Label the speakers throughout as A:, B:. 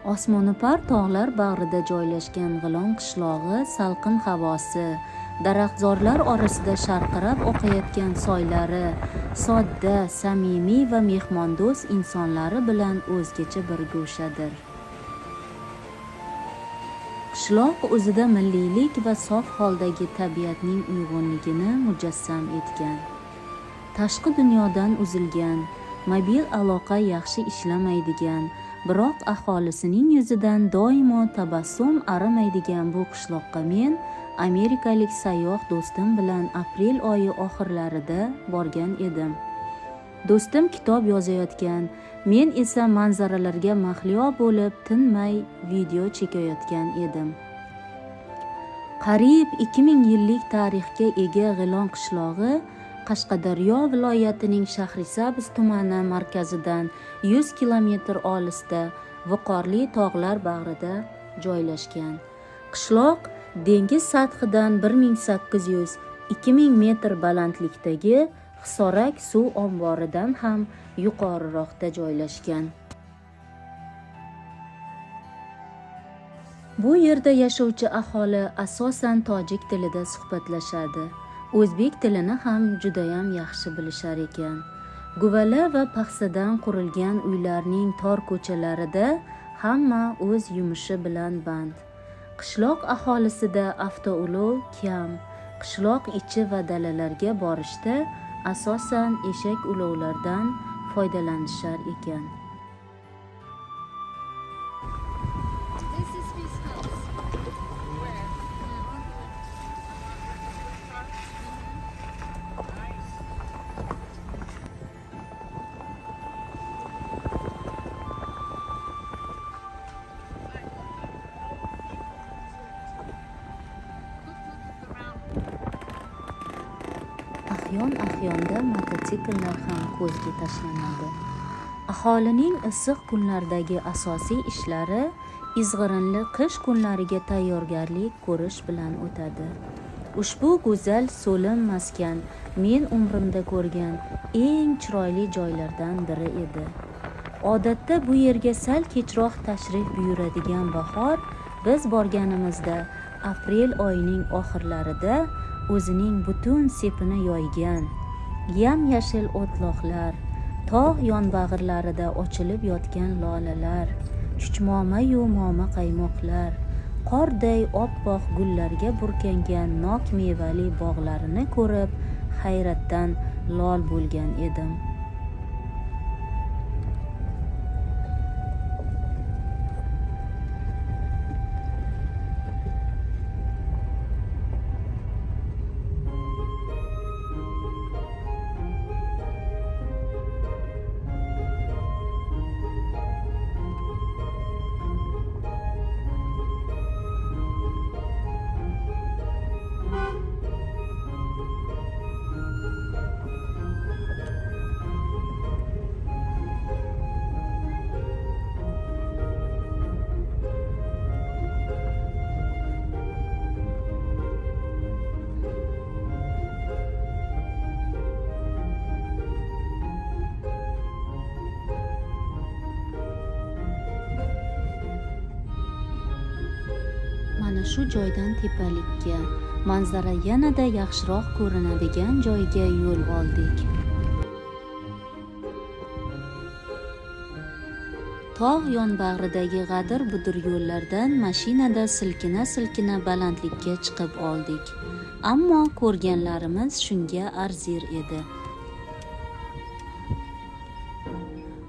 A: Osmono'par tog'lar bag'rida joylashgan G'ilon qishlog'i salqin havosi, daraxtzorlar orasida sharqirab oqayotgan soylari, sodda, samimiy va mehmondo'st insonlari bilan o'zgacha bir go'shadir. Qishloq o'zida milliylik va sof holdagi tabiatning uyg'unligini mujassam etgan. Tashqi dunyodan uzilgan, mobil aloqa yaxshi ishlamaydigan, biroq aholisining yuzidan doimo tabassum arimaydigan bu qishloqqa men amerikalik sayyoh do'stim bilan aprel oyi oxirlarida borgan edim. Do'stim kitob yozayotgan, men esa manzaralarga mahliyo bo'lib tinmay video chekayotgan edim. Qariyb 2000 yillik tarixga ega G'ilon qishlog'i Qashqadaryo viloyatining Shahrisabz tumani markazidan 100 kilometr olisda viqorli tog'lar bag'rida joylashgan. Qishloq dengiz sathidan 1800-2000 metr balandlikdagi Hisorak suv omboridan ham yuqoriroqda joylashgan. Bu yerda yashovchi aholi asosan tojik tilida suhbatlashadi. O'zbek tilini ham judayam yaxshi bilishar ekan. Guvala va paxsadan qurilgan uylarning tor ko'chalarida hamma o'z yumushi bilan band. Qishloq aholisida avtoulov kam, qishloq ichi va dalalarga borishda asosan eshak ulovlardan foydalanishar ekan.
B: This is his house. Where?
A: Ahyon-ahyonda mototsikllar ham ko'zga tashlanadi. Aholining issiq kunlardagi asosiy ishlari izg'irinli qish kunlariga tayyorgarlik ko'rish bilan o'tadi. Ushbu go'zal so'lim maskan men umrimda ko'rgan eng chiroyli joylardan biri edi. Odatda bu yerga sal kechroq tashrif buyuradigan bahor biz borganimizda aprel oyining oxirlarida o'zining butun sepini yoygan, yam-yashil o'tloqlar, tog' yonbag'irlarida ochilib yotgan lolalar, chuchmomayu moma qaymoqlar, qorday oppoq gullarga burkangan nok mevali bog'larini ko'rib hayratdan lol bo'lgan edim. Mana shu joydan tepalikka, manzara yanada yaxshiroq ko'rinadigan joyga yo'l oldik. Tog' yonbag'ridagi g'adir-budir yo'llardan mashinada silkina-silkina balandlikka chiqib oldik. Ammo ko'rganlarimiz shunga arzir edi.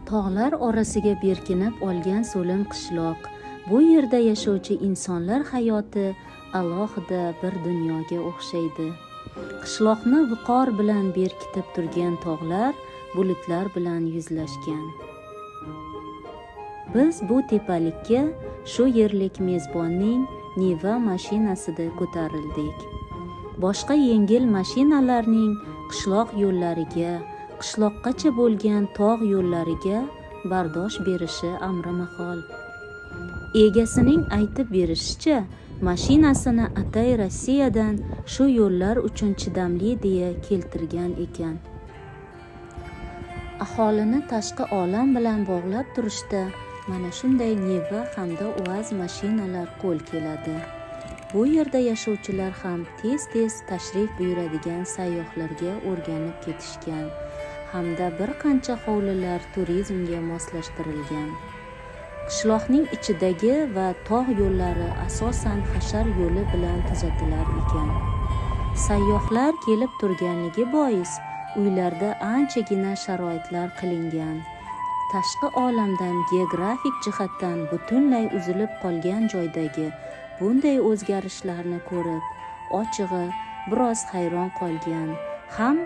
A: Tog'lar orasiga berkinib olgan so'lim qishloq, bu yerda yashovchi insonlar hayoti alohida bir dunyoga o'xshaydi. Qishloqni viqor bilan berkitib turgan tog'lar bulutlar bilan yuzlashgan. Biz bu tepalikka shu yerlik mezbonning Niva mashinasida ko'tarildik. Boshqa yengil mashinalarning qishloq yo'llariga, qishloqqacha bo'lgan tog' yo'llariga bardosh berishi amri mahol. Egasining aytib berishicha, mashinasini atay Rossiyadan shu yo'llar uchun chidamli deya keltirgan ekan. Aholini tashqi olam bilan bog'lab turishda mana shunday Neva hamda UAZ mashinalar qo'l keladi. Bu yerda yashovchilar ham tez-tez tashrif buyuradigan sayyohlarga o'rganib ketishgan hamda bir qancha hovlilar turizmga moslashtirilgan. Qishloqning ichidagi va tog' yo'llari asosan hashar yo'li bilan tuzatilar ekan. Sayyohlar kelib turganligi bois uylarda anchagina sharoitlar qilingan. Tashqi olamdan geografik jihatdan butunlay uzilib qolgan joydagi bunday o'zgarishlarni ko'rib, ochig'i biroz hayron qolgan, ham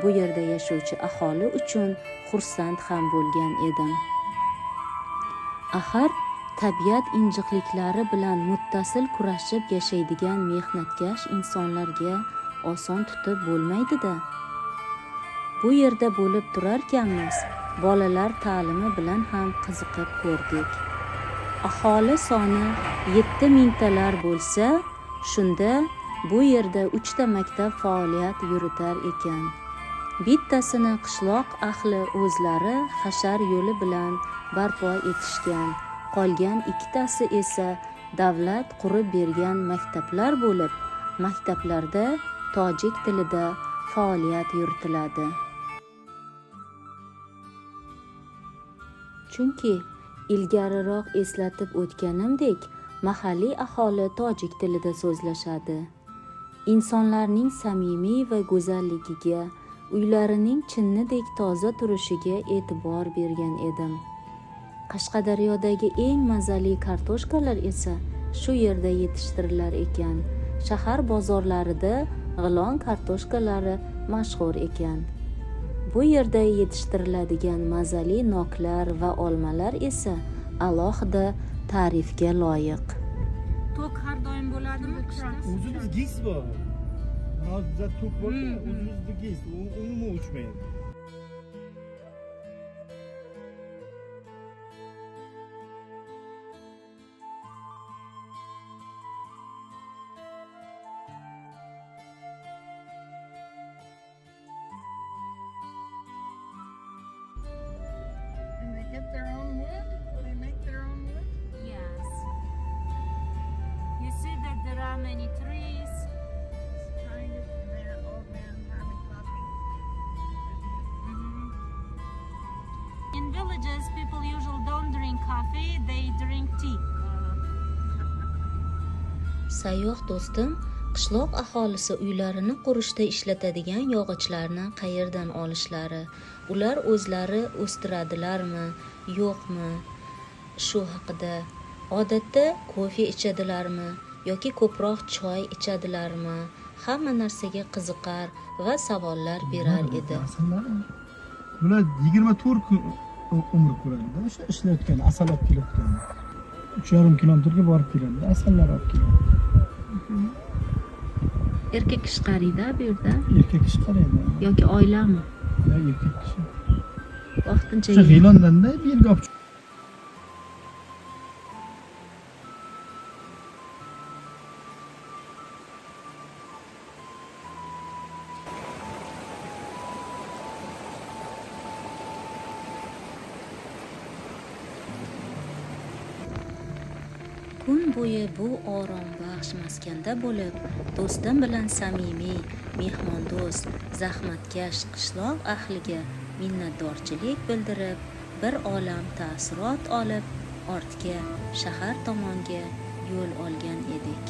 A: bu yerda yashovchi aholi uchun xursand ham bo'lgan edim. Axir tabiat injiqliklari bilan muttasil kurashib yashaydigan mehnatkash insonlarga oson tutib bo'lmaydi-da. Bu yerda bo'lib turarkanmiz, bolalar ta'limi bilan ham qiziqib ko'rdik. Aholi soni 7 mingtalar bo'lsa, shunda bu yerda 3 ta maktab faoliyat yuritar ekan. Bittasini qishloq ahli o'zlari hashar yo'li bilan barpo etishgan, qolgan ikkitasi esa davlat qurib bergan maktablar bo'lib, maktablarda tojik tilida faoliyat yuritiladi. Chunki ilgariroq eslatib o'tganimdek, mahalliy aholi tojik tilida so'zlashadi. Insonlarning samimiy va go'zalligiga, uylarining chinnidek toza turishiga e'tibor bergan edim. Qashqadaryodagi eng mazali kartoshkalar esa shu yerda yetishtirilar ekan. Shahar bozorlarida G'ilon kartoshkalari mashhur ekan. Bu yerda yetishtiriladigan mazali noklar va olmalar esa alohida ta'rifga loyiq.
B: Tok har doim bo'ladimi qishda?
C: O'zimiz GES bor. Hozir bizda tok bor, o'zimizda GES, u umuman o'chmaydi.
D: And they get their own wood? They make their own wood?
B: Yes. You see that there are many trees.
D: It's kind of man, old man having coffee.
B: In villages, people usually don't drink coffee, they drink tea.
A: Sayyoh do'stim qishloq aholisi uylarini qurishda ishlatadigan yog'ochlarni qayerdan olishlari, ular o'zlari o'stiradilarmi, yo'qmi, shu haqida, odatda kofe ichadilarmi yoki ko'proq choy ichadilarmi, hamma narsaga qiziqar va savollar berar edi.
C: Asallar bular 24 kun umr ko'radida, o'sha ishlayotgan, asal olib kelayotgan. 3,5 kilometrga borib keladi, asallar olib keladi.
A: Erkak kishi qariydi bu yerda
C: Erkak kishi qaraydi.
A: Yoki oilami?
C: Yo, erkak kishi.
A: Vaqtincha
C: O'sha G'ilondanda bu yerga olib
A: Kun bo'yi bu orombaxsh maskanda bo'lib, do'stim bilan samimiy, mehmondo'st, zahmatkash qishloq ahliga minnatdorchilik bildirib, bir olam taassurot olib, ortga, shahar tomonga yo'l olgan edik.